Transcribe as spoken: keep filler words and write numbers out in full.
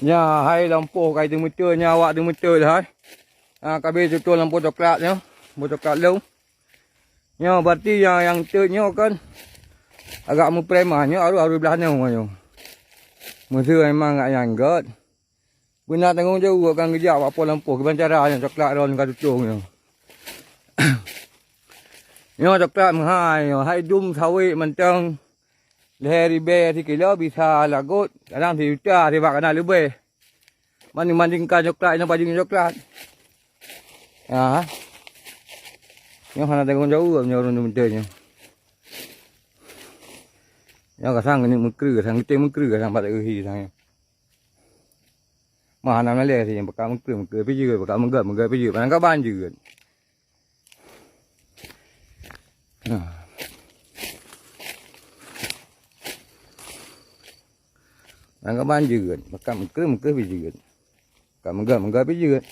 Nyan hai lampôh ka jiteumeuteuet, nyan awak teumeuteuet hai. Ha, ka abéh tutoe lampôh coklat nyoe. Lampôh coklat lom. Nyoe berarti nyang, nyang teut nyoe kan agak meupreman, nyoe arus-arus blaih nyoe nyoe. Meuseu memang agak nyang gét. Beuna tanggong jaweueb kan geujak bak po lampôh, kiban cara nyoe coklat droen ka tutong nyoe. Nyoe coklat meuhai nyoe, hai dum sawét mantong lhèe ribèe sikilo bisa lagot, kadang sijuta sibak kana leubeh. Banding-bandingkan coklat nyoe pajoh coklat. Ya. Nyoe hana tanggong jaweueb nyoe ureueng teumeuteuet nyoe. Nyoe gasang keuneuk meukreueh, gasang geutem meukreueh, gasang bak teuhi gasang nyoe. Mah hana malèe si nyoe, baka meukreueh, meukreueh pih jeuet, baka meugèt, meugèt pih jeuet, padang kaban jeuet. Nah. Padang kaban jeuet, baka meukreueh, meukreueh pih jeuet. Baka meugèt, meugèt pih jeuet.